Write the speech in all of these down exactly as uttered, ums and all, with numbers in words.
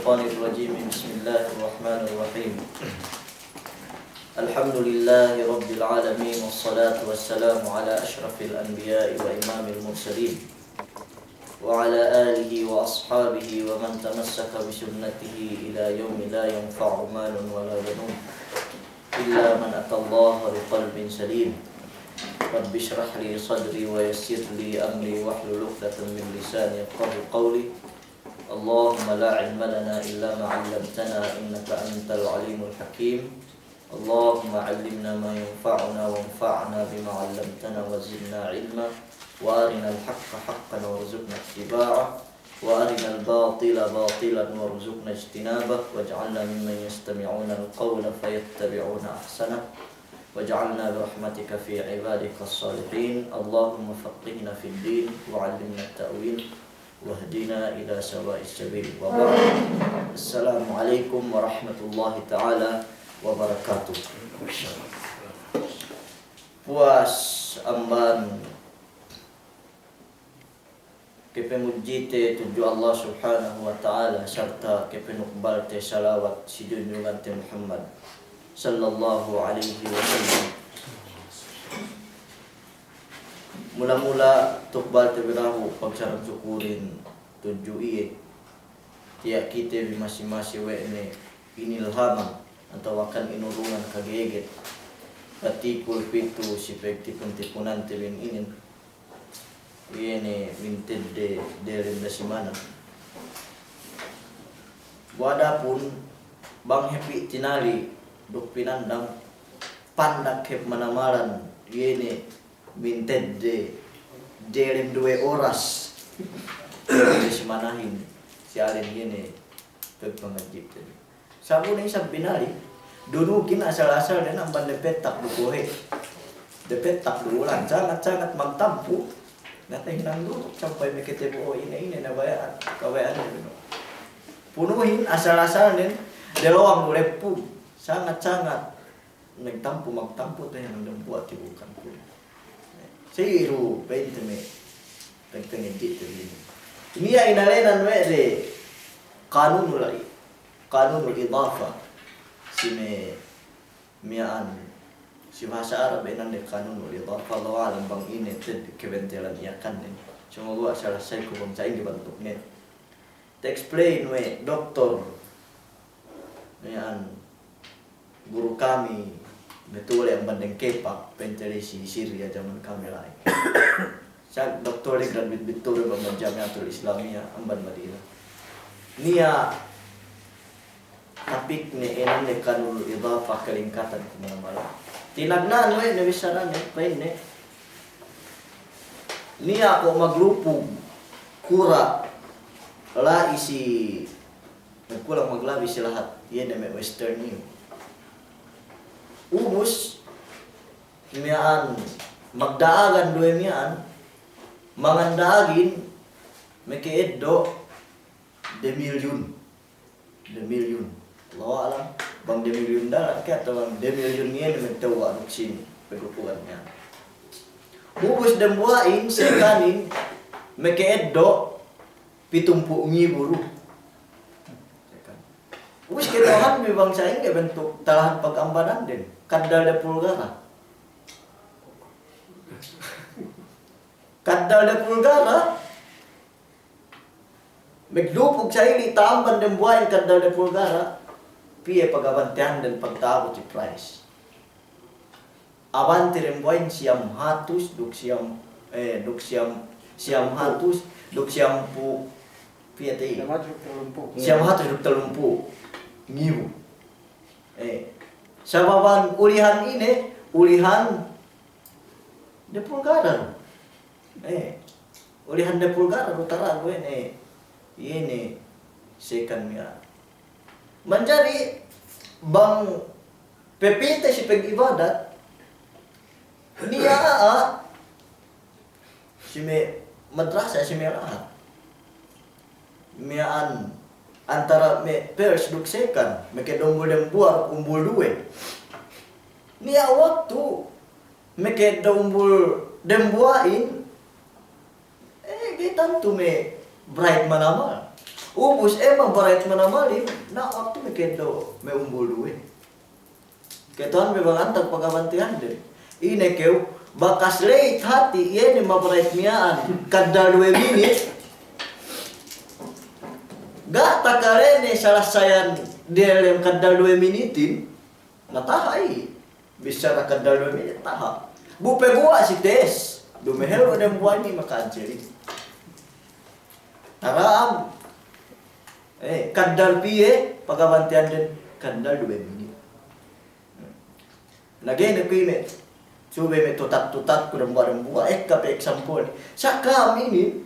الشيطان الرجيم. بسم الله الرحمن الرحيم. الحمد لله رب العالمين، والصلاة والسلام على أشرف الأنبياء وإمام المرسلين، وعلى آله وأصحابه ومن تمسك بسنته إلى يوم لا ينفع مال ولا بنون، إلا من أتى الله بقلب سليم. رب اشرح لي صدري ويسر لي أمري واحلل عقدة من لساني يفقهوا قولي. اللهم لا علم لنا إلا ما علمتنا إنك أنت العليم الحكيم. اللهم علمنا ما ينفعنا وانفعنا بما علمتنا وزدنا علما، وأرنا الحق حقا وارزقنا اتباعه، وأرنا الباطل باطلا وارزقنا اجتنابه، واجعلنا ممن يستمعون القول فيتبعون أحسنه، واجعلنا برحمتك في عبادك الصالحين. اللهم فقهنا في الدين وعلمنا التأويل واهدنا إلى سواء السبيل. وبعد. السلام عليكم ورحمة الله تعالى وبركاته. Puwas amban kepemudjite tudju Allah Subhanahu wa Ta'ala, sarta' kepenukbalte salawat si junjungante Muhammad sallallahu alaihi wasallam. Mula-mula tukbalte bi dahu' pagsaran sukurin tudju iye. Tiya' kite bi masi-masi we' ne inilhaman atawakan inurungan kageget. Patikul pitu si pegtipun-tipunante bi inin. Iye ne mintedde delem dasimana. Bu adapun bang hep tinali' duk pinandang, pandak hep manamalan, iye ne mintedde delem duwe oras. Dasimanahin si alen iye ne pagpangadjite. Sabu ne isab binali', dunukin asal-asal ne amban depetak du kuwe'. Depetak du ulan, sangat-sangat magtampu. Na tahinang du, sampay makite bu, o, ine-ine na baya'an, kabaya'an ne du. Punuhin asal-asal ne, delowang du leppung. Sangat-sangat magtampu, magtampu tahinang dembuwa' tibukan ku. Sa'i du pa'inte me', pa'inte me' dite bi. Niya' inalenan we' de kanunul, kanunul idafa. Si me' miya'an, si bahasa Arab inande kanunul idafa, Allahu a'lam bang ine te'ed kebentelan Yakan ne. Sumaguwa' salasayku bang sa'ingge bantuknen. Ta-explain we' doktor, miya'an, guru kami, me' tole amban Dengkepak, pa'inte la'i si Syria jaman kami la'i. Sa' doktor, graduate doktor amban Jamiatul Islamiyah amban Madinah. Niya' topik ne inande kanunul idafa, kalingkatan ku manamalan. Tinagna'an we' ne bissarane, pa'inne, niya' ko' maglupug kura' la'i si, magkulang maglabi si lahat, iye ne me' Western Union. Ubus miya'an, magda'agan duwe miya'an, mangan da'agin, maka'eddo' demilyun. Demilyun. Allahu a'lam bang demilyun dalat ke atawa demilyun iye ne magtewwa' duk sine, pagupugan miya'an. Ubus dembuwa'in, sekanin, maka'eddo' pitumpū' ngibu du. Ubus kata'uhanbi bang sa'ingge bantuk talahan pagambananden, kaddal de pulgara. Kaddal de pulgara. Maglupug sa'ili' ta'amban dembuwa'in kaddal de pulgara, piye pagabantehanden pagta'abut si prize? Abante dembuwa'in siyam hatus duk siyam, eh, duk siyam, siyam hatus duk siyampū', piye te'i? Siyam hatus duk tellumpū'. Siyam hatus duk tellumpū' ngibu. Eh, sababan ulihan ine, ulihan de pulgara. Eh, ulihan de pulgara du tara' we' ne, iye ne second miya'an. Manjari bang pepite si pag'ibadat, niya' a'a si me' madrasa, si me' lahat. Miya'an antara me' first duk second, maka'eddo' umbul dembuwa' duk umbul duwe. Niya' waktu maka'eddo' umbul dembuwa'in, eh, ga'i tantu me' bright manamal. Ubus, e, mabarayat manamal inin, na waktu me' keddo', me' umbul duwe. Kata'uhanbi bang antag pagabantihanden. Ine kew, bakas ley hati', iye ne mabarayat miya'an, kaddal duwe minit. Ga' takale ne salassayan diyalem kaddal duwe minitin, na taha' i. Bissara kaddal duwe minit taha'. Bu paguwa' si tes, dumehel du dembuwa' inin maka'anselin. Tara'am. E, kaddal piye, pagabantihanden, kaddal duwe minit. Na ga'i ne ku ine, subey me' tutat-tutat ku dembuwa'-dembuwa', ekka pe eksampol. Sa' ka'am inin,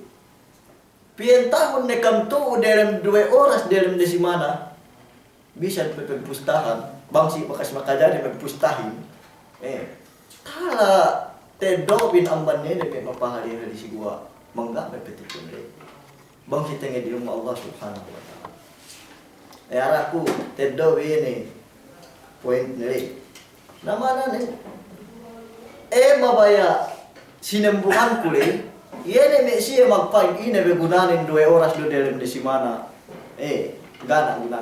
piyentahun ne kam tu'u delem duwe oras delem de simana. Bisan pe pagpustahan, bang si bakas makajari magpustahin. E, tala teddo'bin amban ne de me' mapahali-hali si guwa', mangga' me' petipun de. Bang si tenged ilmu' Allah Subhanahu wa Ta'ala. E, araku teddo'bi ine point ne ley. Na ma'anane, e, mabaya' sinambunganku ley, iye ne me' siye magpa'in ine be gunanen duwe oras du delem de simana. E, ga' ne guna.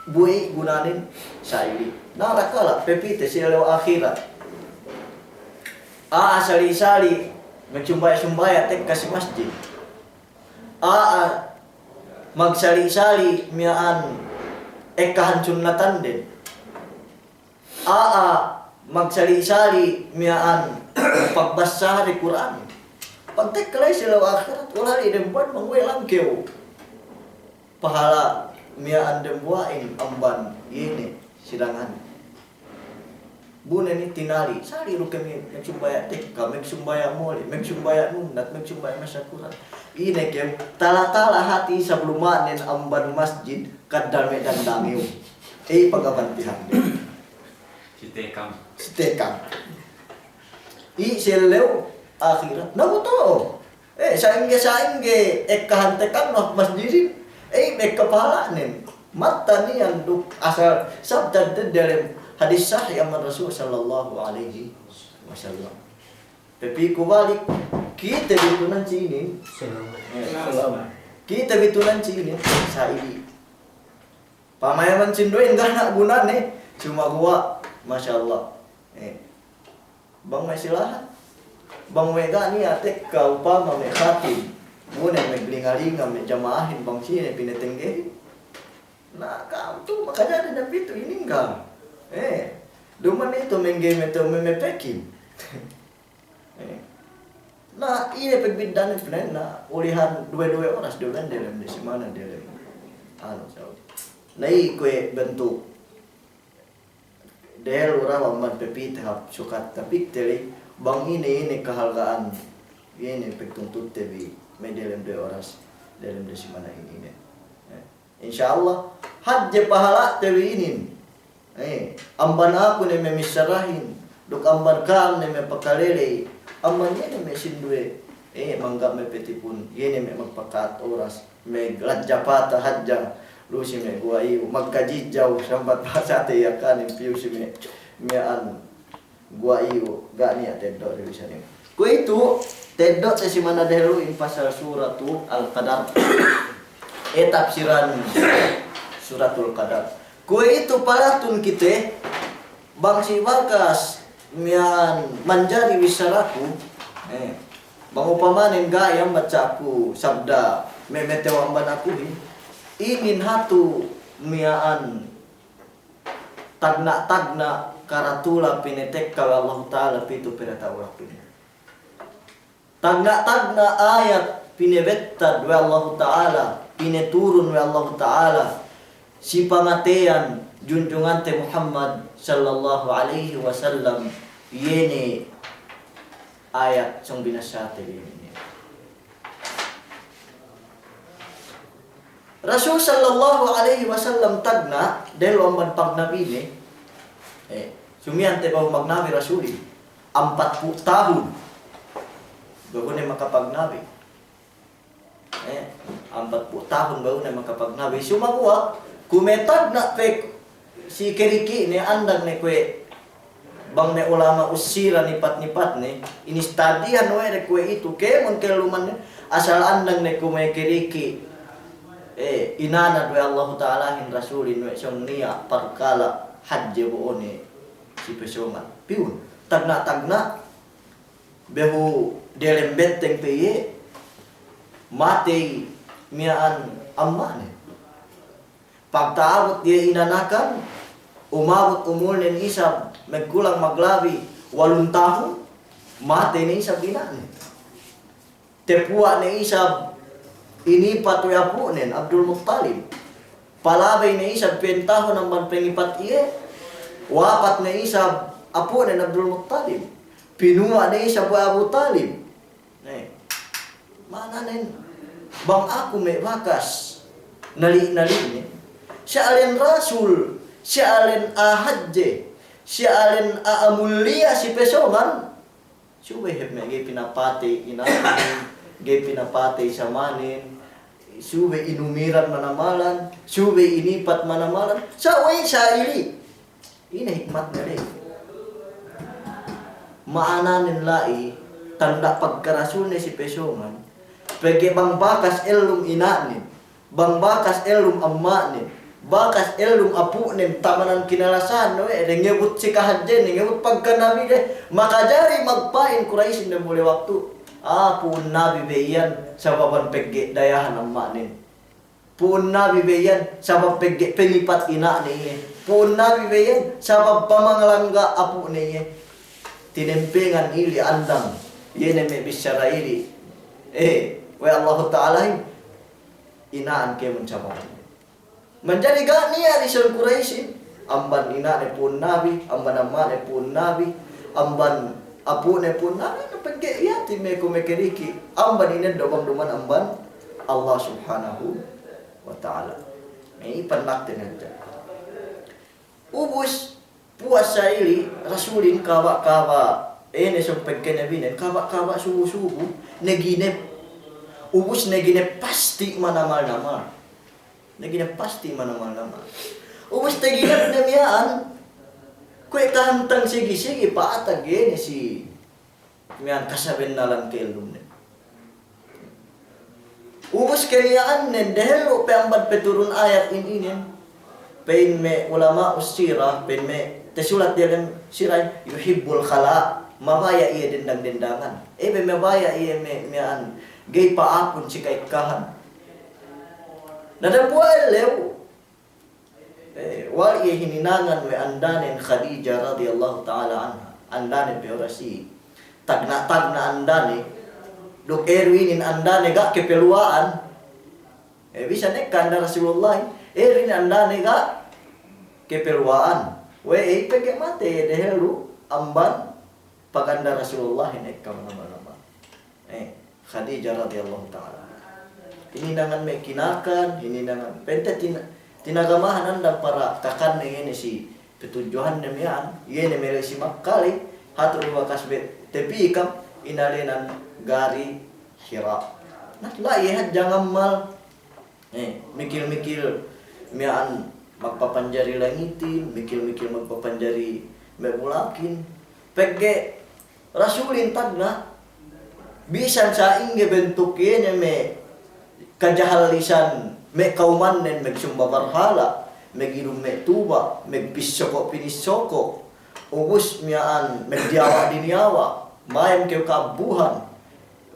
Bu iye gunanen sa' ili. Na rakala' pe pite si ellew ahirat. A'a sali'-sali' magsumbaya'-sumbaya' tekka si masjid. A'a magsali'-sali' miya'an ekkahan sunnatanden. A'a magsali'-sali' miya'an pagbassa de Kur'an. Pagtekka la'i si ellew ahirat, ulali' dembuwa'in bang we' langkew pahala' miya'an dembuwa'in amban iye ne sidangan. Bu ne ni tinali', sali' du kami magsumbaya' tekka, magsumbaya' mole', magsumbaya' nunnat, magsumbaya' masa Kur'an. Ine kew, tala-tala hati' sablumanen amban masjid, kaddal me' dandangiw. Ey, pagabantihande. Si tekang. Si tekang. I' si ellew ahirat. Na bu to'o. E, sa'ingge-sa'ingge ekkahan tekang no masjidin. E, ekka pahala'nen. Matta niyan duk asal sabda delem hadis sahih amban Rasul sallallahu alaihi wasallam. Tapi ku balik, kite bi tu'u nan si inin. Salam. E, salam. Kite bi tu'u nan si inin, sa' ili. Pamayaman sinduwehin ga' ne gunane, sumaguwa', masya Allah. E. Bang me' silahan. Bang me' ga' niya' tekka upama me' khatim. Bu ne me' linga-linga me' jama'ahin bang sine pinatenggehin. Na, ka'am tu'u makajari ne pitu ininggang. E. Duma'in itu mengge me' tu me' mepekin. E. Na, iye pagbidda'an pina'in na, ulihan duwe-duwe oras duwe delem de simana delem. Anu, Saudi. Na, iye kuwe' bentuk. Dehellu rawa amban pepite hap sukat tapikte ley, bang ine-ine kahalga'an, ine pagtuntutte bi me' delem duwe oras, delem de simana inin. E. Insya Allah, hadje pahala'te bi inin. E, amban aku ne me' missarahin, duk amban ka'am ne me' pakaleley, amban iye ne me' sinduwe, e, mangga' me' petipun, iye ne me' magpakaat oras, me' ladja pata hadja, lu si me' guwa' iyu, magkajijjaw, sambat bahasate Yakanin piyu si me', me' anu, guwa' iyu, ga' niya' teddo' du bisan iyu. Kuwe'itu, teddo'te simana dehellu'in pasal Suratul Qadar. E, tapsiran Suratul Qadar. Kuwe'itu palatun kite, bang si bakas miya'an manjari bissaraku, e, bang upamanen ga'i ambat sa' aku sabda me' metew amban akuhin, inin hatu miya'an tagna'-tagna' karatula pinatekka we' Allahu Ta'ala pitu perata urak inin. Tagna'-tagna' ayat pinebettad we' Allahu Ta'ala, pineturun we' Allahu Ta'ala, si pangateyan junjungante Muhammad sallallahu alaihi wasallam, iye ne ayat sōng binasate bi inin. Rasul sallallahu alaihi wasallam tagna', dehellu amban pagnabine, e, sumiyan te behu magnabi Rasulin, ampatpu' tahun. Behu ne makapagnabi. E, ampatpu' tahun behu ne makapagnabi. Sumaguwa', kuwe' me' tagna' pe si keriki' ne andang ne kuwe' bang me' ulama' ussira nipat-nipat ne, inistadihan we' de kuwe'itu, kēmon kelluman ne, asal andang ne kuwe' me' keriki', eh, inanad we' Allahu Ta'alahin Rasulin we' sōng niya' parkala' hadje bo'one si pesōngan. Piyun, tagna'-tagna', behu delem betteng pe iye, matey miya'an amma'nen. Pagta'abut iye inanakan, umabut umulnen isab magkulang maglabi walun tahun, matey ne isab ina'nen. Tepuwa' ne isab inipat we' apu'nen Abdul Muttalib. Palabey ne isab piyentahun amban pengipat iye, wapat ne isab apu'nen Abdul Muttalib. Pinuwa' ne isab we' Abu Talib. Ne. Ma'ananen, bang aku me' bakas nali'-nali'nen, siya'alen rasul, siya'alen a'a hadje, siya'alen a'a mulliya si pesōngan, subey hep me' ga'i pinapatey ina'nen, ga'i pinapatey samanen, subey inumiran manamalan, subey inipat manamalan, sa' we' sa' ili'. Ine hikmatne le? Ma'ananen la'i, tanda' pagkarasulne si pesōngan, pegge' bang bakas ellum ina'nen, bang bakas ellum amma'nen, bakas ellum apu'nen, tamanan kinalasahan we' de, ngebut si kahadjenen, ngebut pagkanabine, makajari magpa'in Kuraisin dem bule waktu, ah, pu'un nabi be iyan, sababan pegge' dayahan amma'nen. Pu'un nabi be iyan, sabab pegge' pengipat ina'ne iye. Pu'un nabi be iyan, sabab pamangalangga' apu'ne iye. Tinempengan ili andang, iye ne me' bissara ili. Eh, we' Allahu Ta'alahin, ina'an kēmon sabab. Manjari ga' niya' lison Kuraisin, amban ina'ne pu'un nabi, amban amma'ne pu'un nabi, amban apu'ne pu'un nabi, na pegge' iye ti me' ku me' keriki, amban ineddo' bang duma'in amban Allah Subhanahu wa Ta'ala. Iye panakte ne hadja. Ubus, puwas sa' ili, Rasulin kaba'-kaba', ine sōng pegkenabinen, kaba'-kaba' subu-subu, naginep. Ubus naginep pasti' manamal-namal. Naginep pasti' manamal-namal. Ubus taginepne miya'an, kuwe' kahantang sigi-sigi pa'atag ine si miya'an kasabennalan ka'ellumne. Ubus keniya'annen dehellu' pe amban peturun ayat in inen. Pa'in me' ulama'us sirah, pa'in me' tasulat diyalem sirah, yuhibbul khala', mabaya' iye dendang-dendangan. Iye pe mabaya' iye me', miya'an ga'i pa'apun si ka'ekkahan. Na dambuwa' ellew, eh, wal iye hininangan we' andanen Khadijah radiyallahu ta'ala anha. Andanen pe oras iye tagna'-tagna' andane, duk eru inin andane ga' kepeluwa'an. Eh, bisan ekka anda Rasulullah, eru inin andane ga' kepeluwa'an. We'ey? Pegge' matey dehellu' amban paganda Rasulullahin ekka manamal-namal. Eh, Khadijah radiyallahu ta'ala anha. Hininangan me' kinakan, hininangan. Pa'inte tina-, tinagamahan andang para kakanne ine si patudjuhanne miya'an, iye ne me' la'i si Makka la'i, hatu' du bakas be' tapī kam, inalenan Gari Hira. Na, la'i hadja ngammal. Eh, mikil-mikil miya'an magpapanjari langitin, mikil-mikil magpapanjari me' bulakin. Pegge' Rasulin tagna', bisan sa'ingge bentuk iye ne me' kajahallisan me' kawmannen, magsumba barhala', magidum me' tuba', magpissoko'-pinissoko', ubus miya'an magdiyawa'-diniyawa', mayam kew ka'abbuhan,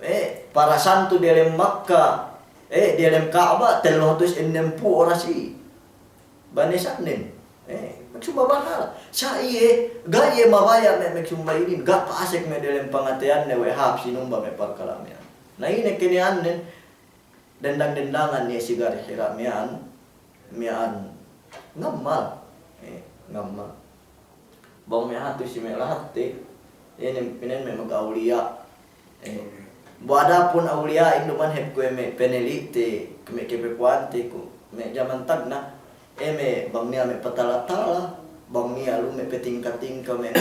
eh, para santu diyalem Makka, eh, diyalem Ka'ba, tellu hatus ennempū' oras i. Bane sa'nen, eh, magsumba barhala'. Sa' iye, ga' iye mabaya' me' magsumba inin, ga' pa'asek me' diyalem pangateyanne we' hāp sinumba me' parkala' miya'an. Na ine keniya'annen, dendang-dendangan iye si Gari Hira miya'an, miya'an ngammal. Eh, ngammal. Bang me' hatu si me' lahatte, ine, ine me' mag-awliya'. Eh, bu adapun awliya'in duma'in hep kuwe' me' peneli'te, kuwe' me' kepepuwante ku, me' jaman tagna', eh, me' bang niya' me' patala-tala, bang niya' lu me' petingka-tingka me',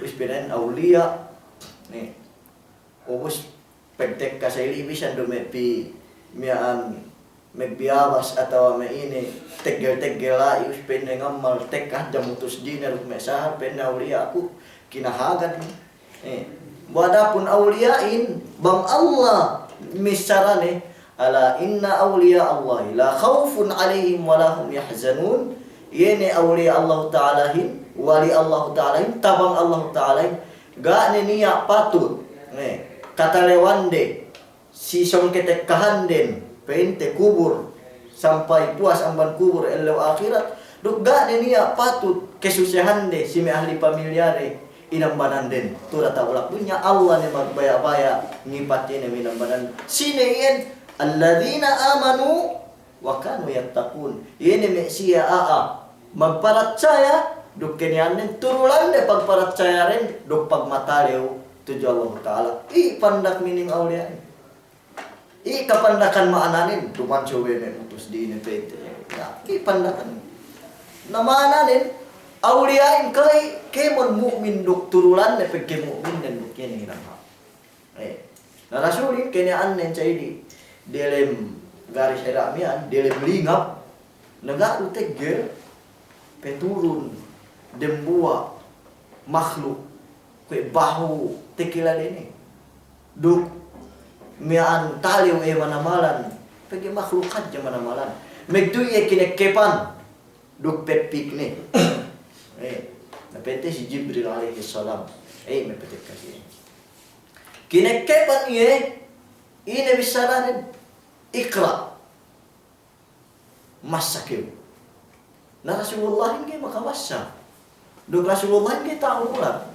us pinain awliya'. Eh, ubus pagtekka sa' ili' bisan du me' pī miya'an magbiyabas atawa me' ine, teggel-teggel la'i, us pa'inne ngammal, tekka hadja mutus dine duk me' sahal, pa'inne awliya' aku, kinahagad ne. Eh, bu adapun awliya'in, bang Allah missarane, Ala inna awliya Allahi la khawfun alayhim wa la hum yahzanun. Iye ne awliya Allahu Ta'alahin, wali Allahu Ta'alahin, tabang Allahu Ta'alahin, ga' ne niya' patut, ne, katalewande si sōng ketekkahanden, pa'inte kubur, sampay puwas amban kubur ellew ahirat, duk ga' ne niya' patut kesusehande si me' ahli pamilyade inambananden. Tu diyata' bulak dunya, Allah ne magbaya'-baya' ngipat ine me' inambanan. Sine iyan? Alladhina amanu wa kanu yattaqun. Iye ne me' siye a'a magparatsaya, duk keniyannen turulande pagparatsayaden, duk pagmatalew tudju Allahu Ta'ala. I' pandak meaning awliya. I' kapandakan ma'ananen, duma'in subey me' mutus dine pete. Ya, i' pandakan. Na ma'ananen, awliya'in kay, kēmon mu'min duk turulande pegge' mu'minen duk kene hinang hāp. Eh, na Rasulin kene annen sa'idi delem gari Hira miya'an, delem lingap, na ga' du teggel peturun dembuwa' makhluk kuwe' bahu tekilade ne. Duk miya'an talew iye manamalan, pegge' makhluk hadja manamalan. Magtu'u iye kinekkepan duk peppik ne. Eh, na pete si Jibril alayhis salam. Eh, me' petek kasi. Kinekkepan iye, ine bissaranen? Iqra'. Massa kew. Na Rasulullahin ga'i makabassa. Duk Rasulullahin ga'i ta'u nulat.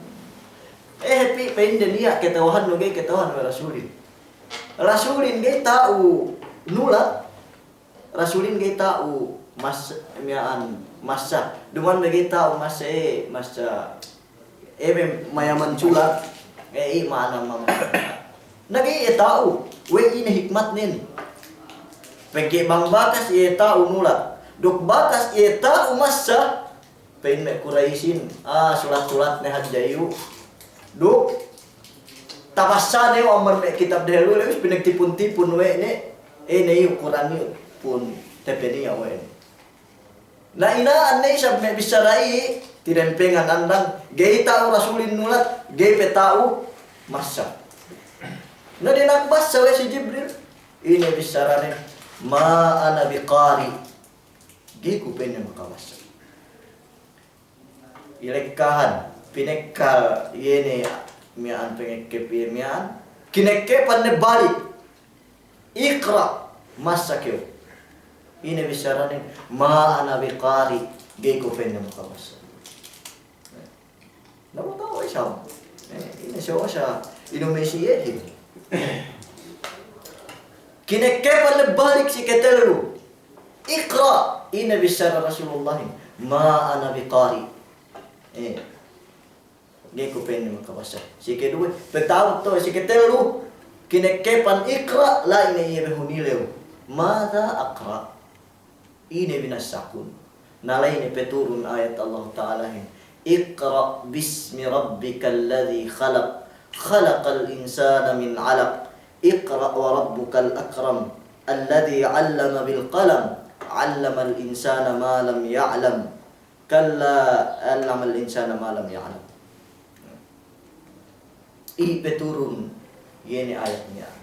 Eh, pi, pa'inde niya' kata'uhannu ga'i kata'uhan we' Rasulin. Rasulin ga'i ta'u nulat. Rasulin ga'i ta'u mas-, miya'an massa. Duma'in ga'i ta'u massa, eh, massa. Ebe mayaman sulat, eh, i' ma'ana mama. Na ga'i iye ta'u, we' ine hikmatnen. Pegge' bang bakas iye ta'u nulat, duk bakas iye ta'u massa, pa'in me' Kuraisin, ah, sulat-sulatne hadja iyu'. Duk tabassane iyu' amban me' kitab dehellu, lewis pinagtipun-tipun we' ne, eh, ne iyu' Kur'an iyu' pun tepeniya' we' ne. Na ina'an ne isab me' bissara i', tinempengan andang, ga'i ta'u Rasulin nulat, ga'i pe ta'u massa. Na dina'ak bassa we' si Jibril, ine bissarane, "Ma ana biqari." Ga'i ku pa'inne makabassa. Ilekkahan, pinekkal, iye ne miya'an pengekkep iye miya'an, kinekkepan ne balik. "Iqra', massa kew." Ine bissaranen? "Ma ana biqari', ga'i ku pa'inne makabassa." Na, matawa' isab. Eh, ine siye sa' inu me' siyehin. Kinekkepan ne balik si ketellu. "Iqra'," ine bissara Rasulullahin? "Ma ana biqari'." Eh. Ga'i ku pa'inne makabassa. Si keduwe, peta'u to, si ketellu, kinekkepan "Iqra'", la'i ne iye be hunilew. "Madha aqra'?" Ine binassakun? Na la'i ne peturun ayat Allah Ta'alahin, "Iqra' bismi rabbikal ladhi khalaq, khalaqal insana min 'alaq, iqra' wa rabbukal akram, alladhi 'allama bil qalam, 'allamal insana ma lam ya'lam." Kalla 'allamal insana ma lam ya'lam. I' peturun iye ne ayat miya'an.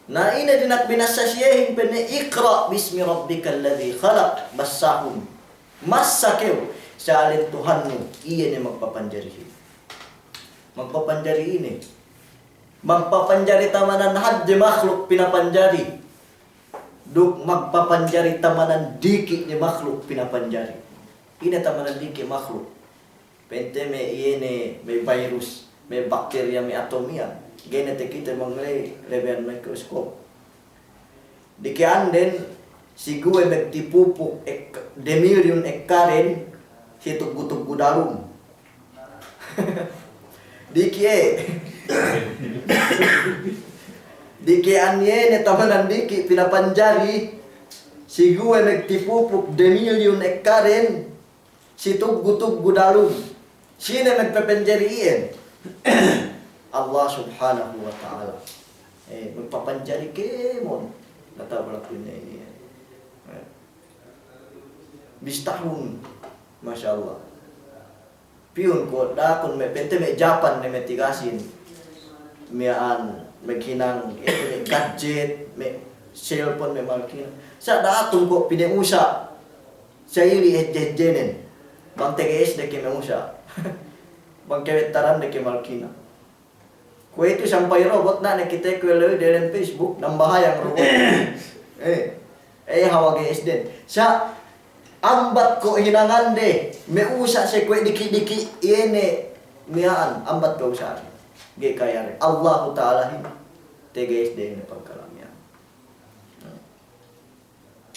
Na ine dina'ak binassa siyehin pa'inne, "Iqra' bismi rabbikal ladhi khalaq," bassahun. Massa kew, sa'alen Tuhannu, iye ne magpapanjarihin. Magpapanjari ine? Magpapanjari tamanan hadje makhluk pinapanjari. Duk magpapanjari tamanan diki' ne makhluk pinapanjari. Ine tamanan diki' makhluk? Pa'inte me' iye ne, me' virus, me' bakteriya, me' atom iyan. Ga'i ne takite bang ley lebeyan mikroskop. Dike'anden, si guwe' magtipupuk ek-, demilyun ekkaden, si tuggu-tuggu dalum. Diki' e. Dike'an iye ne tamanan diki' pinapanjari, si guwe' magtipupuk demilyun ekkaden, si tuggu-tuggu dalum. Sine magpapanjari iyan? Allah Subhanahu wa Ta'ala. Eh, magpapanjari kēmon. Nata' balak pinne ini. Eh. Bistahun. Masya Allah. Piyun ko' dakun me' pente me' Japan ne me' tigasin. Miya'an maghinang, eh, me' gadget, me' cellphone, me' malkinang. Sa' da'akun ko' pina'usa'. Sa' ili' hadje-hadjenen. Bang tege S D ke me' usa'. Bang kewettaran de ke malkinang. Kuwe'itu sampay robot na ne kite kuwe' lewi diyalem Facebook, nambahayang robot. Eh, eh, hawal ga'i S D-nen. Sa' ambat ko' hinangande, me' usa' se kuwe' diki'-diki' iye ne miya'an, ambat ko' usa' ga'i kayade. Allahu Ta'alahin, tege S D ne pagkalam miya'an.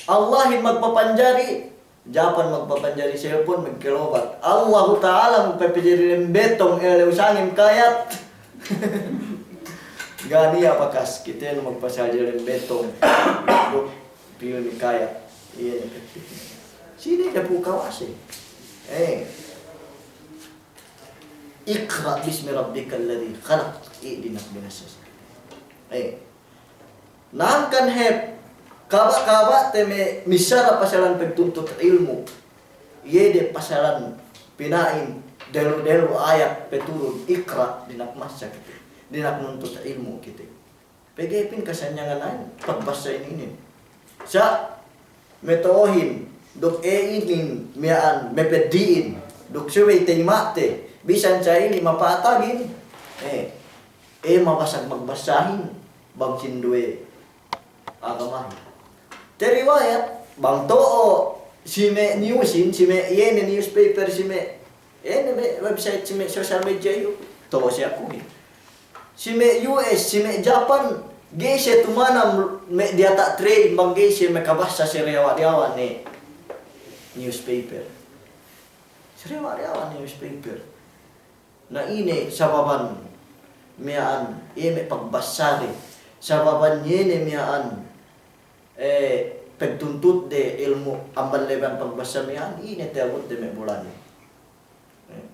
Allahin magpapanjari, Japan magpapanjari cellphone, magkelobat. Allahu Ta'ala magpapanjari lem betong, ellew sangem kayat. Ga' niya' bakas, kite ne magpasal diyalem betong. Pil ne kayat. Iye ne. Sine dapu' kawase. Eh. Iqra' bismi rabbikal ladhi khalaq. Iye dina'ak binasa. Eh. Na hangkan hep, kaba'-kaba' te me' missara pasalan pagtuntut ilmu', iye de pasalan pina'in, delu-delu ayat paturun, iqra', dina'ak massa kite, dina'ak nuntut ilmu' kite. Pegge' pin kasanyangan a'a pagbassahin inin. Sa' mato'ohin, duk e inin miya'an mapeddi'in, duk subey tayima'te, bisan sa' inin mapatagin, eh, e mabasag magbassahin, bang sinduwe agamahin. Tariwayat, bang to'o si me' newsin, si me' iye ne newspaper, si me' iye ne me' website, si me' social media iyu, to'o si akuhin. Si me' U S, si me' Japan, ga'i siye tumanam me' diyata' train, bang ga'i siye makabassa si diyawa'-diyawa' ne newspaper. Si diyawa'-diyawa' ne newspaper. Na ine sababan miya'an, iye me' pagbassade, sababan iye ne miya'an, eh, pagtuntutde ilmu' amban leban pagbassa miya'an, ine ta'abutde me' bulanin. Eh.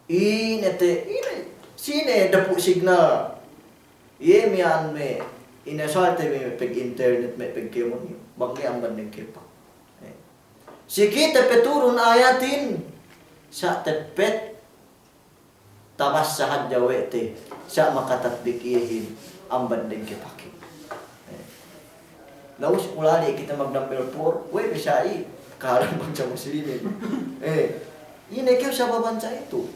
Ine te, ine, sine dapu' signal. Iye miya'an me', ine sa'ate me' pag-internet, me' pagkēmon, bang iye amban dengkepak. Eh. Si kite paturun ayatin, sa' teppet tabassa hadja we' te, sa' makatatbik iyehin amban dengkepakin. Eh. Na ubus ulali' kite magdambel por, we' bisa'i, kahalan bangsa muslimin. Eh, ine kew sababan sa' itu.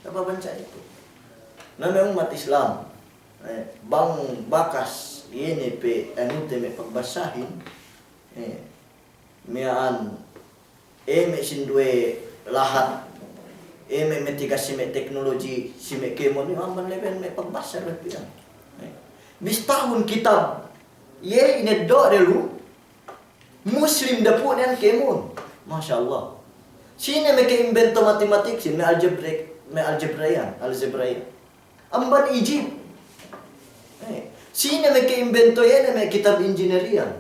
Sababan sa' itu. Na me' ummat Islam, eh, bang bakas iye ne pe anu te me' pagbassahin, eh, miya'an, eh, me' sinduwe lahat, eh, me' matigas si me' teknoloji, si me' kēmon, iyu amban leben me' pagbassa leben. Eh. Bistahun kitab, iye ineddo' de lu, Muslim dapu' ne iyan kēmon. Masya Allah. Sine me' ke-imbento matematiksin, me' algebra, me' algebra iyan, algebra iyan. Amban Egypt. Eh, sine me' ke-imbento iye ne me' kitab engineer iyan?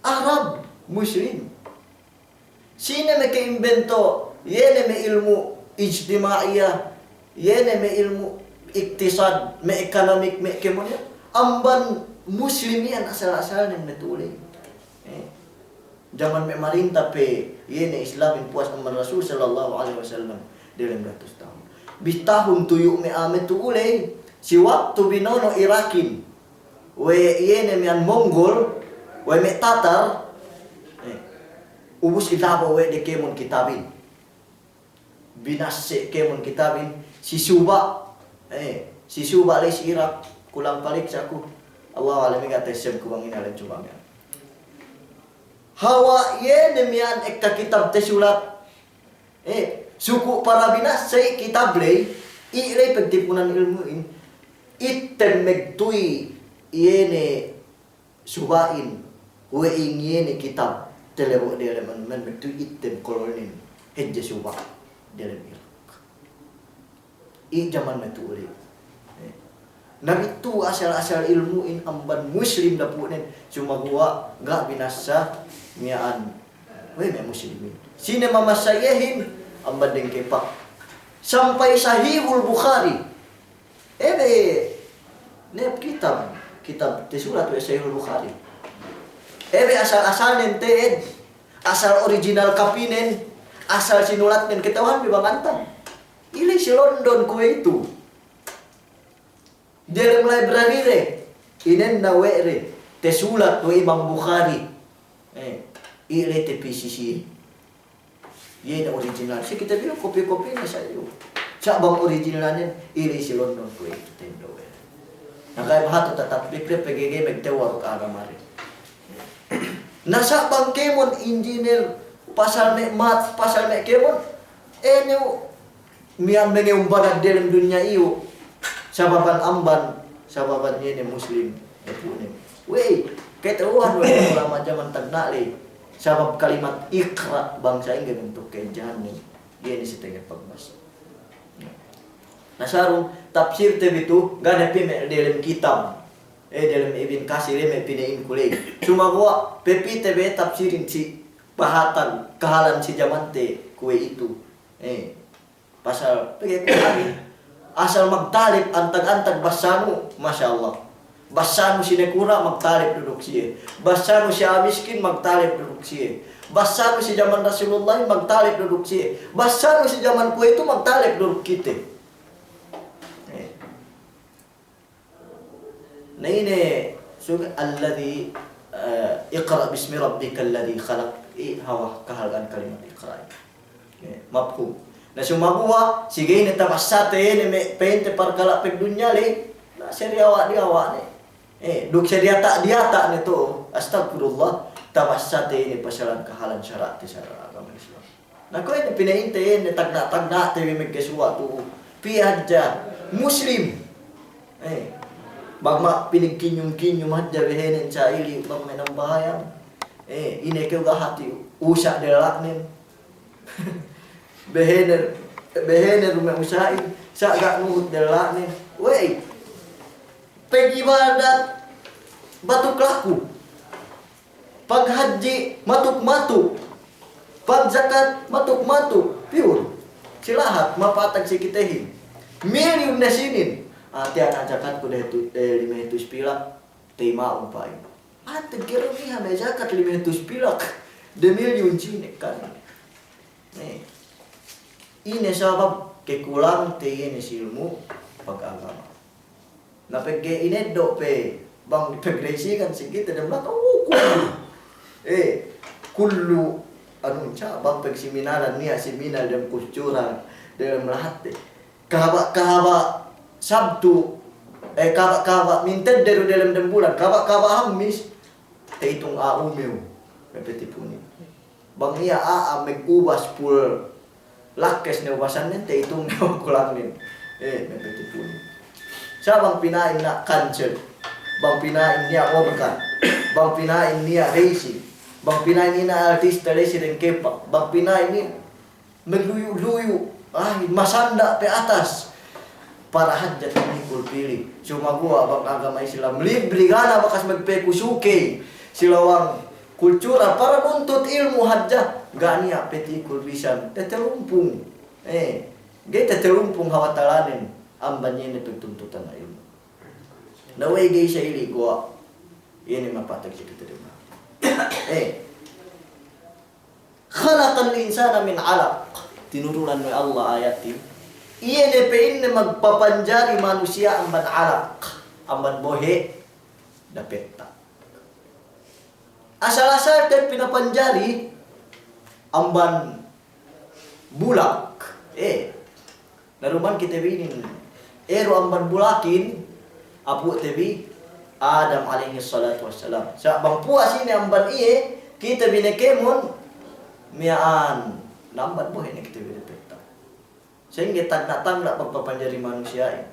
Arab, Muslim. Sine me' ke-imbento iye ne me' ilmu' ijtima'iyah, iye ne me' ilmu' iktisad, me' economic, me' kēmon iyan? Amban Muslim iyan asal-asalnen me' tu'u ley. Eh, jaman me' marinta pe iye ne Islamin puwas amban Rasul sallallahu alaihi wasallam delem gatus tahun. Bistahun tuyu' me' a'a me' tu'u ley, si waktu binono' Irakin we' iye ne miya'an Mongol, we' me' Tatar, eh, ubus kinabo we' de kēmon kitabin. Binase' kēmon kitabin, si Suba', eh, si Suba' ley si Irak, kulang paliksa ku. Allahu a'lam, ga' ta'essebku bang ine alen Suba' miya'an. Hawal iye ne miya'an ekka kitab tasulat. Eh, suku' para binase' kitab ley, i' ley pagtipunan ilmu'in. Ittem magtuy iye ne Suba'in, we' ing iye ne kitab talebo' delem anu, me' magtuy ittem kololnen, hadja Suba' delem Irak. I' jaman me' tu'u ley. Eh. Na bitu asal-asal ilmu'in amban Muslim dapu'nen, sumaguwa' ga' binasa miya'an we' me' Muslimin. Sine mamasa iyehin? Amban dengkepak. Sampay Sahihul Bukhari. Ebe, ne kitab, kitab tasulat we' Sahihul Bukhari. Ebe asal-asalnen te'ed, asal original kapinen, asal sinulatnen, kata'uhanbi bang antam. Iley si London kuwe'itu. Diyalem library de, inēnan we' de, tasulat we' Imam Bukhari. Eh, iye le te P C C. Iye ne original. Si kite bi lu kopi-kopine sa iyu. Sa' bang originalnen, iye le si London kuwe' itu tendo we'. Na ga'i baha' tu tatap pikre pegge' ga'i magtewwa' duk agama de. Na sa' bang kēmon engineer, pasal me' math, pasal me' kēmon, eh, ne u- Miya'an mengeyum banat delem dunya iyu, sababan amban, sababan iye ne Muslim, epu'ne. We'ey, kata'uhan we' ulama' jaman tagna' ley, sabab kalimat iqra' bang sa'ingge bentuk ke'edjahanne, iye ne si tenge pagbasa. Na sarung, tapsirte bi tu, ga' ne pī me' delem kitab, eh, delem Ibn Kathir, eh, me' pina'inku ley. Sumaguwa', pepīte bi tapsirin si pahātan, kahalan si jamante kuwe'itu. Eh. Pasal, pegge' Kur'an, asal magtalib antag-antag bassanu, masya Allah. Bassanu si nakura' magtalib du duk siye. Bassanu si a'a miskin magtalib du duk siye. Bassanu si jaman Rasulullah magtalib du duk siye. Bassanu si jaman kuwe'itu magtalib du duk kite. Eh. Na ine sug-, alladhi, eh, iqra' bismi rabbikal ladhi khalaq. I hawal kahalga'an kalimat iqra'. Eh, mafhum. Na sumaguwa', si ga'i ne tabassate ine me' pa'inte parkala' pagdunya ley, na sadiyawa'-diyawa' ne. Eh, duk sadiyata'-diyata' ne tu, astagfirullah, tabassate ine pasalan kahalan sara'te sara' agama Islam. Na kuwe' ne pina'inte iye ne tagna'-tagna'te bi magkasuwa' tu'u. Pī hadja Muslim. Eh, bang ma' pinagkinyum-kinyum hadja behenen sa'ili bang me' nambahayang. Eh, ine kew ga' hati usa' della'nen. Behenen, behenen du me' usa'in, sa' ga' nuhut della'nen. We'ey, pag'ibadat batuk laku. Paghadji' matuk-matuk, pagjakat matuk-matuk, pure. Si lahat, mapatag si kitehin. Milyun ne sinin. Ah, tiya' na jakatku de tu, eh, lime hatus pilak, tey ma'un pa'in. Ah, teggeru miha me' jakat lime hatus pilak. De milyun sinin kan. Ne. Ine sabab kekulangte iye ne si ilmu' pagagama. Na pegge' ineddo' pe bang pagraysingan si kite dem lahat, oh, kullu. Eh, kullu, anu, sa' bang pagseminaran niya' seminar dem kultura, dem lahatte. Kahaba'-kahaba' Sabtu, eh, kahaba'-kahaba' mintedde du delem dem bulan, kahaba'-kahaba' Hammis, ta'itung a'a umew, me' peti punin. Bang iye a'a magubas pul lakkes ne ubasannen, ta'itung ne kulangnen. Eh, me' peti punin. Sa' bang pina'in niya' concert, bang pina'in niya' organ, bang pina'in niya' racing, bang pina'in niya' artista ley si dengkepak, bang pina'in niya' magluyu'-luyu', ah, masanda' pe atas. Para hadja tinikul pili. Sumaguwa' bang agama Islam libre, ga' ne bakas magpeku sukey si lawang kultura, para nuntut ilmu' hadja, ga' niya' petikul bisan tetelumpung. Eh, ga'i tetelumpung hawal talanen amban iye ne pagtuntutan ilmu'. Na we'ey ga'i sa ili' guwa', iye ne mapatag si kite dem. Eh. Khalaqal insana min alaq. Tinurulan we' Allah ayatin. Iye ne pa'inne magpapanjari manusiya' amban alaq, amban bohe' dapetta'. Asal-asal te pinapanjari amban bulak. Eh. Na duma'in kite bi inin, eru amban bulakin, apu'te bi Adam alaihis salatu wassalam. Sa' bang puwas inin amban iye, kite bi ne kēmon, miya'an, na amban bohe' ne kite bi dapetta'. Sa'ingge tagna'-tagna' pagpapanjari manusiya'in.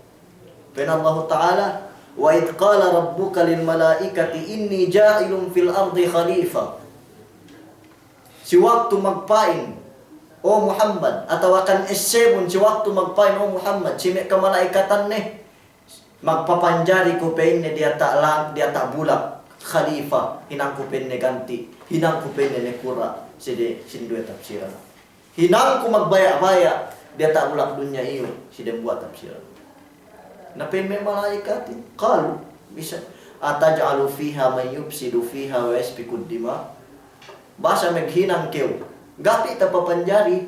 Pa'in Allahu Ta'ala, "Wa idh qala rabbuka lil malaikati inni ja'ilun fil ardi khalifah." Si waktu magpa'in, o Muhammad, atawa kan essebun si waktu magpa'in, o Muhammad, si me' kamalaikatanne, magpapanjari ku pa'inne diyata' lang-, diyata' bulak, khalifa, hinangku pa'inne ganti', hinangku pa'inne nakura', side sinduwe tapsiran. Hinangku magbaya'-baya' diyata' bulak dunya iyu, si dembuwa' tapsiran. Na pa'in me' malaikatin, qalu, bisan, "Ataj'alu fiha man yufsidu fiha wa yasfikud dima'?" Basa maghinang kew, ga' pe tapapanjari,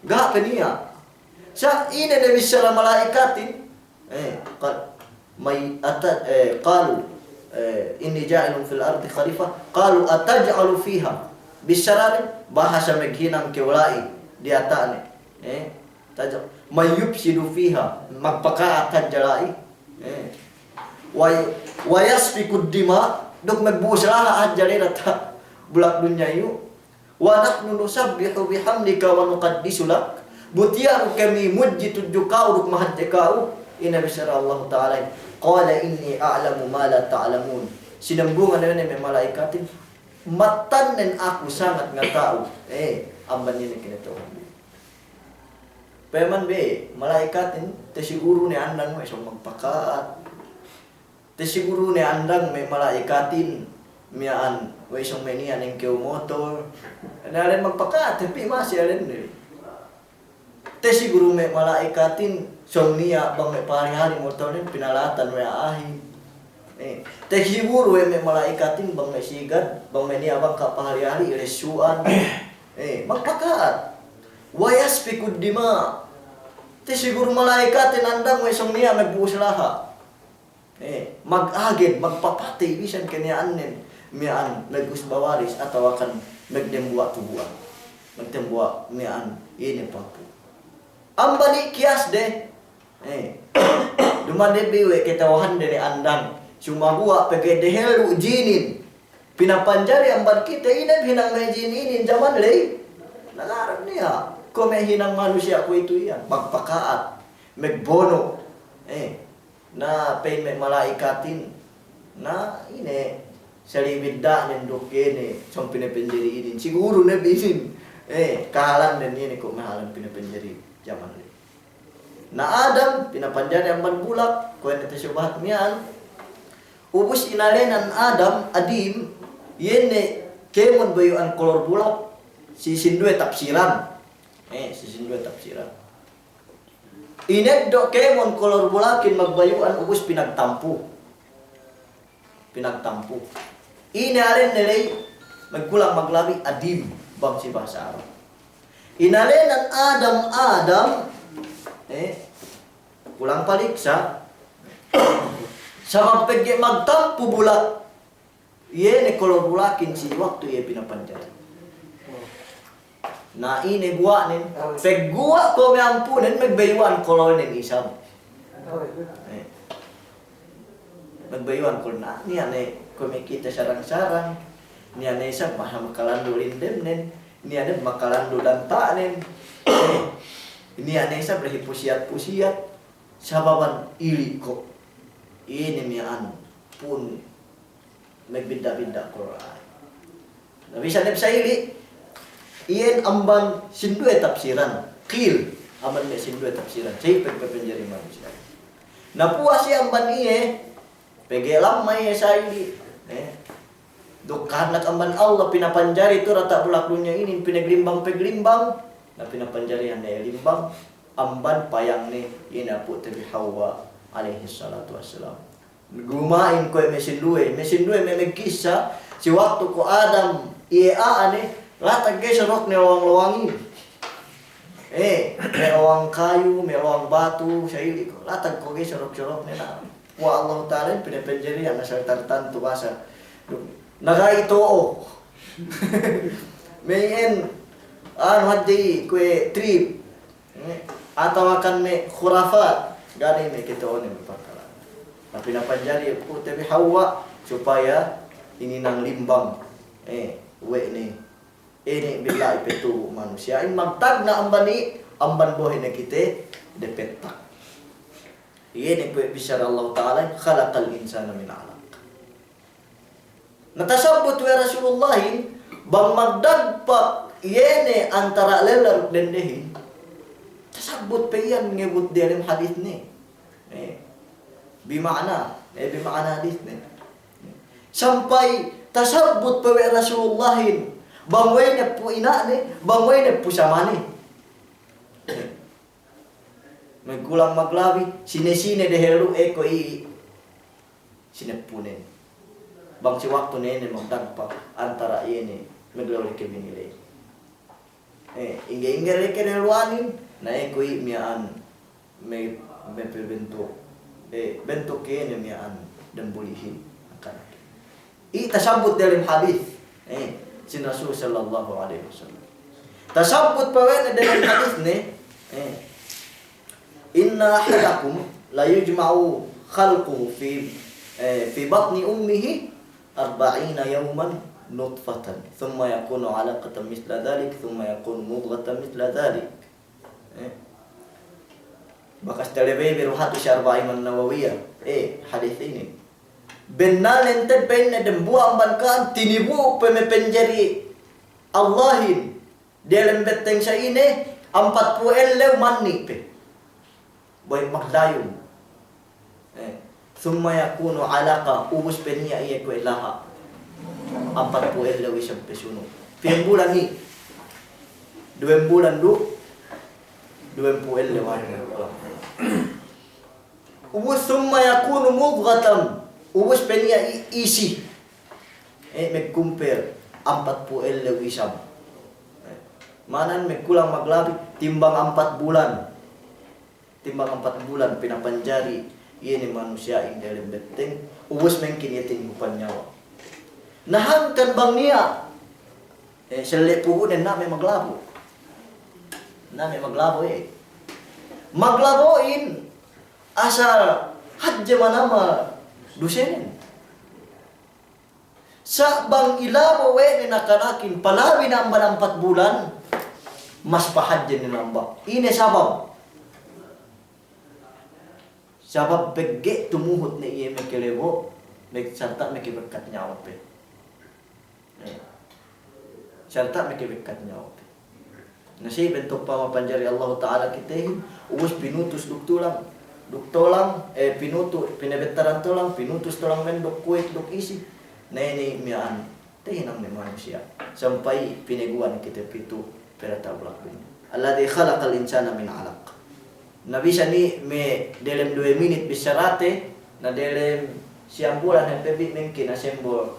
ga' pe niya'. Sa' ine ne bissala malaikatin, eh, qal-, May ata-, eh, qalu, eh, inni ja'ilun fil ardi khalifa, qalu ataj'alu fiha. Bissara ne, bahasa maghinang kew la'i diyata' ne. Eh, taj'al-, man yufsidu fiha, magpaka'at hadja la'i. Eh. Wa, wa yasfikud dima, duk magbu'us laha' hadja la'i diyata' bulak dunya iyu. Wa nahnu nusabbihu bihamdika wa nuqaddisu lak. Bu tiya' du kami mudji tudju ka'u duk mahadje ka'u. Ine bissara Allahu Ta'ala. Qala inni a'lamu ma la ta'lamun. Sinambungan ne me' mala'ikatin, mattannen aku sangat ngata'u, eh, amban ine kinata'uhan. Payamman be mala'ikatin, tasiguru ne andang we' sōng magpaka'at. Tasiguru ne andang me' mala'ikatin miya'an, we' sōng me' niya' nengkew motor. Na alen magpaka'at, tapi masi alen ne. Tasiguru me' mala'ikatin sōng niya' bang me' pahali-hali motornen pinalatan we' a'ahin. Eh, tasiguru we' me' mala'ikatin bang me' sigad, bang me' niya' bang ka pahali-hali ilesu'an. Eh, magpaka'at. Wa yasfikud dima. Tasiguru mala'ikatin andang we' sōng niya' magbu'us laha'. Eh, mag-aged, magpapatey bisan ke miya'annen, miya'an magusba waris atawakan magdembuwa' tubu'an. Magdembuwa' miya'an ine papu'. Amban i' kiyas de. Eh, duma'in de bi we' kata'uhande ne andang. Sumaguwa' pegge' dehellu jinin pinapanjari amban kite, ine bi hinang me' jin inin jaman ley? Nagarap niya'. Kuwe' me' hinang manusiya' kuwe'itu iyan. Magpaka'at, magbono'. Eh, na pa'in me' mala'ikatin, na ine, sali' bidda'nen duk ine, sōng pinapanjari inin. Siguru ne bi inin. Eh, kahālannen ine kuwe' mahalan pinapanjari jaman ley. Na Adam, pinapanjari amban bulak, kuwe' ne tasubahat miya'an. Ubus inalenan Adam, adim, iye ne kēmon bayu'an kolor bulak, si sinduwe tapsiran. Eh, si sinduwe tapsiran. Ineddo' kēmon kolor bulakin magbayu'an ubus pinagtampu. Pinagtampu. Ine alen ne ley, magkulang maglabi adim, bang si bahasa Arab. Inalenan Adam, Adam, eh, kulang paliksa. Sabab pegge' magtampu bulak, iye ne kolor bulakin si waktu iye pinapanjari. Na ine guwa'nen, pegguwa' kuwe' me' ampunen, magbayu'an kolornen isab. Eh. Magbayu'an kolor, na niya' ne kuwe' me' kite sarang-sarang, niya' ne isab maha makalandu' lindemnen, niya' ne makalandu' danta'nen. Eh. Niya' ne isab lahi pusiyat-pusiyat, sababan ili' ko'. Ine miya'an pun magbidda'-bidda' Kur'an. Na bisan ne bi sa ili', iyan amban sinduwe tapsiran. Qil, amban me' sinduwe tapsiran. Sa iye pagpapanjari manusiya'. Na puwas iye amban iye, pegge' lamma iye sa ili'. Eh. Duk karna' amban Allah pinapanjari tu diyata' bulak dunya inin, pinaglimbang-paglimbang. Na pinapanjarihan ne limbang amban payangne, ine, apu'te bi Hawwa alayhis salatu wassalam. Guma'in kuwe' me' sinduwe, me' sinduwe me' magkissa, si waktu ko' Adam iye a'a ne, latag ga'i sorokne lowang-lowangin. Eh, me' lowang kayu, me' lowang batu, sa ili' ko', latag ko' ga'i sorok-sorokne na. Wa Allahu Ta'ala pinapanjarihan asal tartantu basa. Na ga'i to'o. Me' iyan, anu hadja kuwe' trip. Eh, atawakan me' khurafat, ga' ne me' kite one me' parkala'. Na pinapanjari apu'te bi Hawwa supaya hininang limbang, eh, we' ne. Ine billahi pe tu manusiya'in magtagna' amban i', amban bohe' ne kite depettak. Iye ne kuwe' bissara Allah Ta'ala, khalaqal insana min alaq. Na tasabbut we' Rasulullahin, bang magdagpak iye ne antara' lella duk dendehin. Tasabbut pe iyan ngebut diyalem hadisne. Eh, bi ma'na, eh, bi ma'na hadisne. Sampay tasabbut pe we' Rasulullahin, bang we'ey ne pu ina'ne, bang we'ey ne pu samane. Magkulang maglabi, sine-sine dehellu, eh, ko' i' sineppunen. Bang si waktu ne ne magdagpak antara' iye ne maglawli ke bini ley. Eh, ingge-ingge ley ke dehelluwanin, na iye ko' i' miya'an me', me' pabentuk Eh, bentuk iye ne miya'an dambulihin. Iye tasabbut dalem hadis, eh, sin Rasul sallallahu alaihi wasallam. Tasabbut pe we' ne dalem hadis ne, eh, "Inna ahadakum la yujma'u khalquhu fi, eh, fi batni ummihi arba'ina yawman nutfatan, thumma yakunu alaqatan mithla dhalik, thumma yakunu mudghatan mithla dhalik." Eh. Bakas talebey bi du hatu si Arba'in An-Nawawiyah. Eh, hadis inin. Bennalnen te'ed pa'inne dambuwa' amban ka'am tinibu' pe me' panjari Allahin diyalem betteng sa'ine, ampatpū' ellew manni' pe. Baya' maglayung. Eh, thumma yakunu alaqa, ubus pe niya' iye kuwe' laha'. Ampatpū' ellew isab pe sunu'. Piyem bulan i'? Duwem bulan du, duwempū' ellew. Ubus thumma yakunu mudghatan. Ubus pe niya' i-, isi. Eh, magkumpel. Ampatpū' ellew isab. Eh, ma'ananen magkulang maglabi, timbang ampat bulan. Timbang ampat bulan pinapanjari iye ne manusiya'in diyalem betteng, ubus mengkin iye tinibu' panyawa. Na hangkan bang niya', eh, selle' pu'unen na me' maglabo'. Na me' maglabo', eh. Maglabo'in asal hadje manamal dusenen. Sa' bang ilabo' we' ne nakanakin palabi ne amban ampat bulan, mas pahadje ne namba'. Ine sabab? Sabab pegge' tumuhut ne iye makalebo', me-, sarta' makabekkat nyawa pe. Eh. Sarta' makabekkat nyawa pe. Na si bentuk pamapanjari Allahu Ta'ala kitehin, ubus pinutus duk tulang. Duk tulang, eh, pinutu-, pinabettaran tulang, pinutus tulang men duk kuwit duk isi. Na inin miya'an, tahinang ne manusiya'. Sampay pinaguwa' ne kite pitu' perata' bulak dunya. Alladhi khalaqal insana min alaq. Na bisan i' me' delem duwe minit bissarate, na delem siyam bulan hep pe bi mengkin asembol.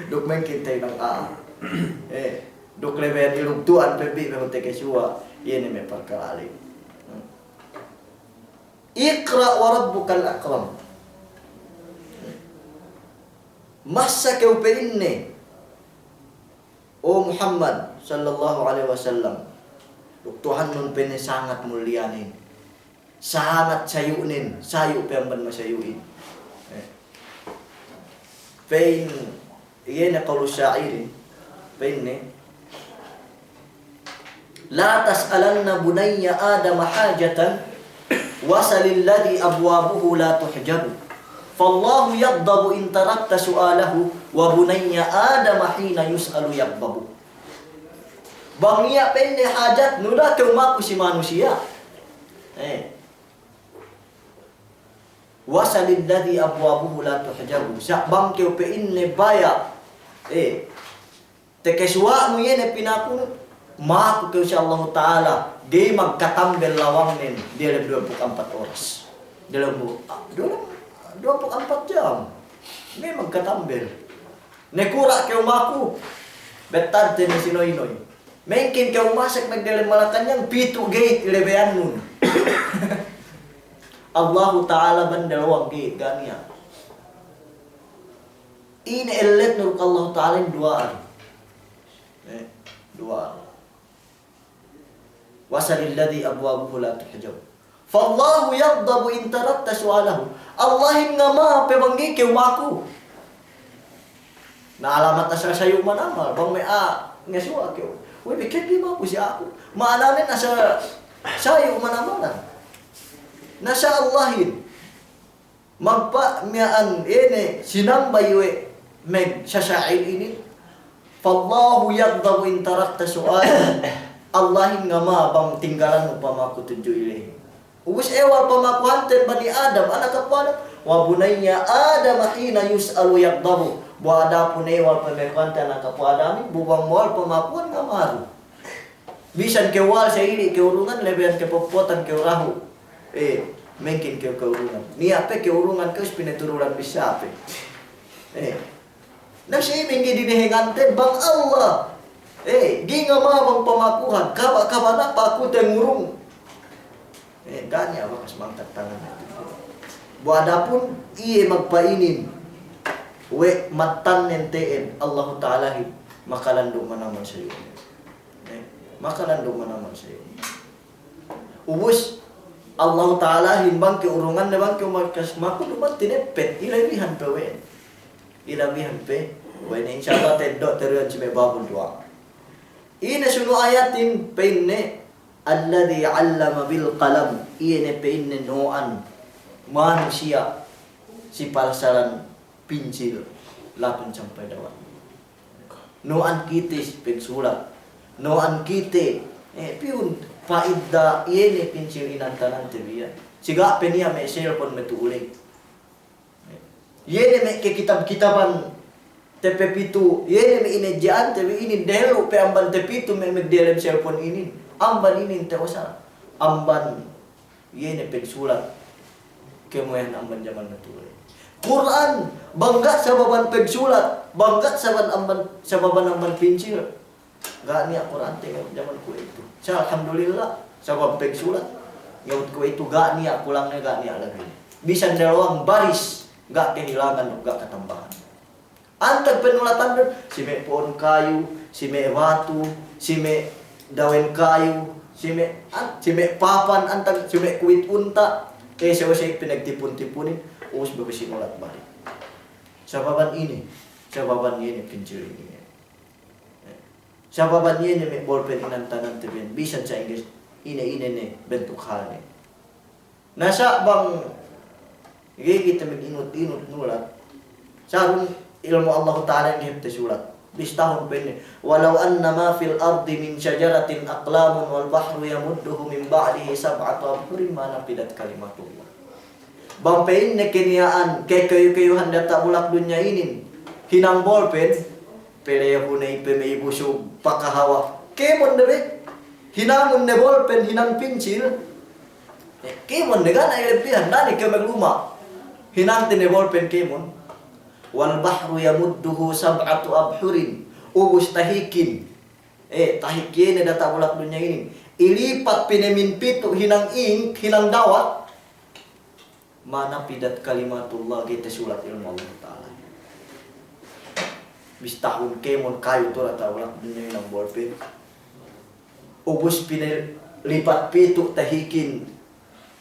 Duk mengkin tahinang a'a. Eh, duk lebeyan ilugtu'an pe bi me' hute kesuwa', iye ne me' parkala' ley. Iqra' wa rabbukal akram. Masa kew pa'inne, O Muhammad sallallahu alaihi wasallam, duk Tuhannun pa'inne sangat muliyanen, sangat sayu'nen, sayu' pe amban masayu'in. Eh. Pa'in, iye ne qawlu sya'irin, pa'inne, "La tas'alanna bunayya Adama hajatan, wasalilladhi abwabuhu la tuhjabu. Fallahu yaghdabu in tarakta su'alahu, wa bunayya Adama hina yus'alu yaghdabu." Bang niya' pa'inne hajatnu, da'a kew maku si manusiya'. Eh. "Wasalilladhi abwabuhu la tuhjabu." Sa' bang kew pa'inne baya', eh, takesuwa'nu iye ne pinakunu, maku kew si Allahu Ta'ala, ga'i magkatambel lawangnen diyalem duwempū' ampat oras. Diyalem du-, diyalem duwempū' ampat jam. Ga'i magkatambel. Nakura' kew maku, bettadte ne si noy-noy. Mengkin kew masek magdelem Malakanyang, pitu' gate lebeyannun. Allahu Ta'ala bang dalawang gate, ga' niya'. Ine elletnu duk Allahu Ta'ala? Duwa'an. Eh, duwa'an. "Wasalilladhi abwabuhu la tuhjabu. Fallahu yaghdabu in tarakta su'alahu." Allahin ngama pe bang ga'i kew maku. Na alamat asal sayu' manamal, bang me' a'a ngasuwa' kew. We'ey bi kew ga'i maku si aku. Ma'ananen asal sayu' manamalan. Na sa' Allahin. Magpa' miya'an ine sinambay we' magsasa'il inin. "Fallahu yaghdabu in tarakta su'alahu." Allahin ngama bang tinggalannu pamaku tudju ilehin. Ubus ewal pamakuhanten bani Adam, anak apu' Adam. "Wa bunayya Adama hina yus'alu yaghdabu." Bu adapun ewal pamakuhanten anak apu' Adamin, bu bang mawal pamakuhan ngama du. Bisan kew wal sa'ili' kew urungan, lebeyan kew poppotan kew dahu'. Eh, mengkin kew kew urungan. Niya' pe kew urungan kew si pinaturulan bissā pe. Eh. Na si mengkin dinehenganten bang Allah. Eh, ga'i ngama bang pamakuhan. Kaba'-kaba' na paku te ngurung. Eh, ga' niya' bakas mangkat tangan. Bu adapun iye magpa'inin we' mattannen te'ed, Allahu Ta'alahin makalandu' manamal sayu. Eh, makalandu' manamal sayu. Ubus, Allahu Ta'alahin bang ke urunganne, bang ke umakas maku duma'in tineppet, ilabihan pe we'. Ilabihan pe we'. Insya Allah teddo' teruyan si me' babul duwa'a. Ine sunu ayatin, pa'inne, "Alladhi 'allama bil qalam." Iye ne pa'inne no'an manusiya' si palsalan pinsil latun sampay dawat. No'an kite si pagsulat. No'an kite, eh, piyun pa'idda iye ne pinsil inantanante biya'. Si ga' pe niya' me' cellphone me' tu'u ley. Iye ne me' kakitab-kitaban tepe pitu, iye ne me' inejje'ante bi inin dehellu pe amban tepitu me' me' diyalem cellphone inin. Amban inin te'osal. Amban iye ne pagsulat. Kemuwehan amban jaman me' tu'u ley. Kur'an, bang ga' sababan pagsulat, bang ga' sababan amban, sababan amban pinsil. Ga' niya' Kur'an te ngewut jaman kuwe'itu. Sa' alhamdulillah, sabab pagsulat ngewut kuwe'itu, ga' niya' kulangne, ga' niya' lebine. Bisan dalewang baris, ga' kehilangan, ga' katambahan. Antag panulatande, si me' po'on kayu, si me' batu, si me' dawen kayu, si me', an-, si me' papan, antag si me' kuwit unta', eh, sewe-sewe pinagtipun-tipunin, ubus babi sinulat balik. Sababan inin, sababan iye ne pinsil inin. Sababan iye ne me' bolpen inantanante biyan, bisan sa' Inggelis, ine-ine ne bentuk halne. Na sa' bang ga'i kite mag-inut-inut nulat, sarun ilmu' Allahu Ta'ala ga'i hep tasulat. Bistahun pa'inne, "Walau anna ma fil ardi min shajaratin aqlamun wal bahru yamudduhu min ba'dihi sab'atu abhurin ma nafidat kalimatullah." Bang pa'inne keniya'an kakayu-kayuhan diyata' bulak dunya inin hinang bolpen, pelehu ne pe me' busug pakahawa. Kēmon ne be. Hinangun ne bolpen, hinang pinsil. Eh, kēmon ne, ga' ne ilebbihan, da'a ne kew magluma'. Hinangte ne bolpen kēmon. "Wal bahru yamudduhu sab'atu abhurin." Ubus tahikin. Eh, tahik iye ne diyata' bulak dunya inin. Ilipat pī ne min pitu' hinang ink, hinang dawat. "Ma nafidat kalimatullah," ga'i tasulat ilmu' Allahu Ta'ala. Bistahun kēmon kayu tu diyata' bulak dunya hinang bolpen. Ubus pinalipat pitu' tahikin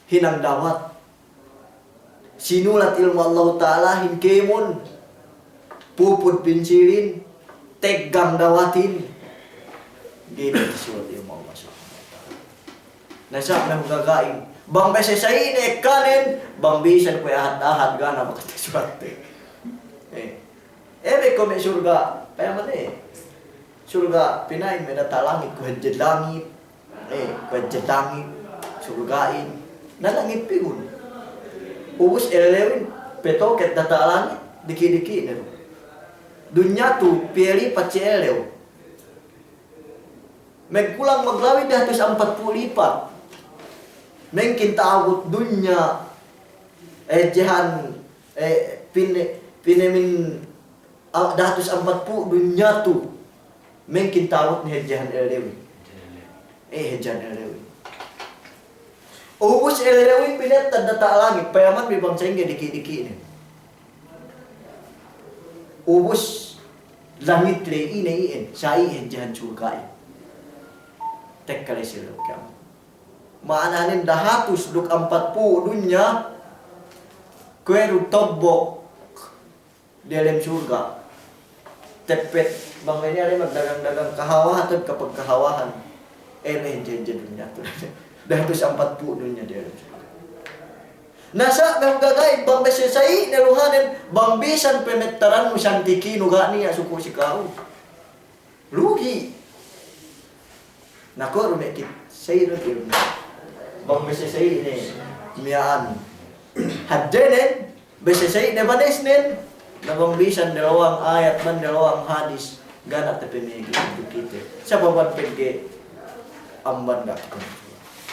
hinang dawat. Sinulat ilmu' Allahu Ta'alahin kēmon. Pupud pinsilin, teggang dawatin. Ga'i ne tasulat ilmu' Allah Subhanahu wa Ta'ala. Na sa' me' gaga'in. Bang bese sa'i ne kanen, bang bisan kuwe' ahad-ahad ga' ne makatasulat te. Eh. Eh, be ko' me' surga', payaman eh. Surga' pina'in me' diyata' langit, kuwe' hadje langit. Eh, kuwe' hadje langit, surga'in. Na langit pigun. Ubus ellewin, petoket diyata' langit, diki'-diki' ne du. Dunya tu, piye lipat si ellew. Magkulang maglabi dahatus ampatpū' lipat. Mengkin ta'abut dunya, eh, hadjehan, eh, pine-, pinemin, ah, dahatus ampatpū' dunya tu. Mengkin ta'abut ne hadjehan ellewin. Eh, hadjehan ellewin. Ubus ellewin pinettad diyata' langit, payaman bi bang sa'ingge diki'-diki' ne. Ubus langit ley ine iyan, sa'i hadjehan surga'in. Tekka ley si ellew kiyamat. Ma'ananen dahatus duk ampatpū' dunya, kuwe' du tobbok diyalem surga'. Teppet bang me' niya' ley magdagang-dagang kahawahan, kapagkahawahan. Eh, me' hadje-hadje dunya tu. Dahatus ampatpū' dunya diyalem surga'. Na sa' me' gaga'in bang bese sa'i ne luhanen, bang bisan pamettarannu santiki nu ga' niya' suku' si ka'u. Lugi'. Na ko' du me' kite sa'i du ilmu'. Bang bese sa'i ne miya'an hadjenen, bese sa'i ne banesnen, na bang bisan dalewang ayat man dalewang hadis, ga' ne tapamegi' du kite. Sababan pegge' amban ga' kite.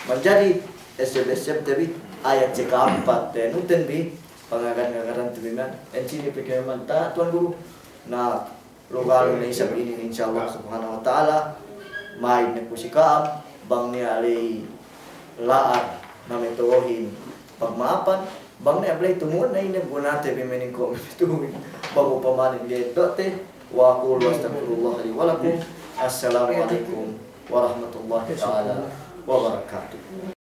Manjari esseb-esseb te bi, ayat si ka'ampat te, nuten bi, pangagan-ngagan te bi man, ensini pegge' man ta, Tuwan Guru. Na lugalu ne isab inin, insya Allah subhanahu wa ta'ala, ma'id ne ku si ka'am, bang niya' ley la'at na meto'ohin pagma'apan, Bang ne ablay tumu'un na ine gunate bi mening ko' me' tu'u. Bang upamanen ga'i eddo'te, wa aqulu astaghfirullaha li wa lakum. Assalamu alaikum warahmatullahi ta'ala wabarakatuh.